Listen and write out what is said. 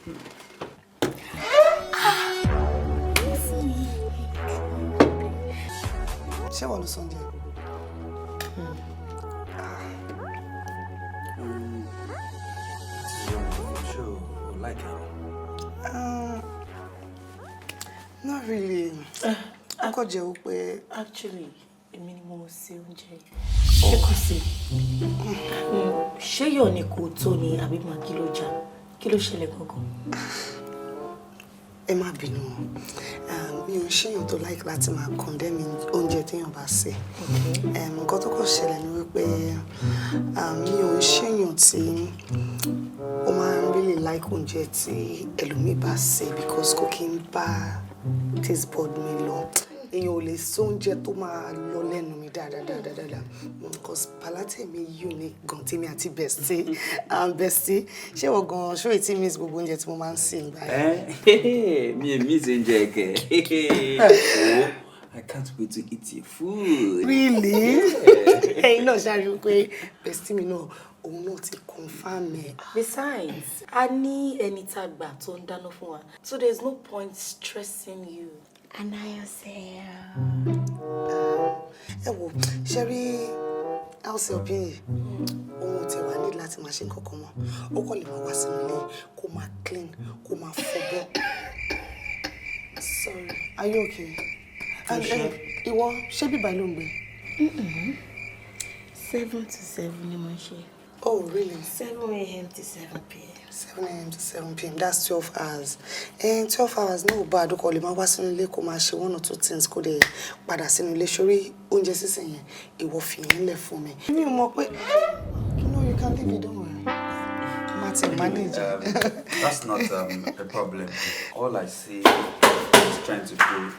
Ṣé wọ́n ló sọ oúnjẹ? Ṣé o like ẹran? Not really. Ó kàn jẹ́ wípé Actually, èmi ni mo ṣe oúnjẹ yìí. Ṣé kò sí? Ṣé yọ̀ ni kò tó ni àbí màgí ló já? Kí ló ṣẹlẹ̀ gangan? Ẹ má bínú. Mi ò ṣèyàn tó like láti máa condemn oúnjẹ téèyàn bá sè. Nǹkan tó kàn ṣẹlẹ̀ ni wípé mi ò ń ṣèyàn tí ó máa ń really like oúnjẹ tí ẹlòmíì bá sè because kò kí ń bá taste bud mi lọ. Èèyàn ò lè sè oúnjẹ tó máa lọ lẹ́nu mi dáadáa dáadáa dáadáa because palate mi unique gan, tèmi àti bestie. Bestie, ṣé wọ́n gan ṣó ètí miss gbogbo oúnjẹ tí mo máa ń sè nígbà yẹn? Mi ò miss oúnjẹ kẹ. Oh, I can't wait to eat your food. Really? Ẹ̀yin náà ṣáà pé bestie mi náà, òun náà ti confirm ẹ̀. Besides, a ní ẹni tá a gbà tó ń dáná fún wa. So there's no point stressing you. Anayose. Ẹ wo, ṣe rí house help yìí, òun ò tẹ̀ wá ní láti máa ṣe nǹkan kan mọ́. Ó kàn lè máa wá sínú ilé, kó máa clean, kó máa fọbọ́. Sorry, are you okay? And ìwọ, ṣé bíbá ló ń gbé? 7 to 7 ni mo ń ṣe. Oh, really? 7 a.m. to 7 p.m. 7 a.m. to 7 p.m. That's 12 hours. And 12 hours náà ò bá àdúkọ lè máa wá sínú ilé, kó máa ṣe one or two things, kó dẹ̀ padà sínú ilé. Sórí oúnjẹ sísè yẹn, ìwọ fi yẹn lẹ̀ fún mi. Mi ò mọ̀ pé, no, you can leave it, don't worry. Martin manage. That's not a problem. All I see is trying to do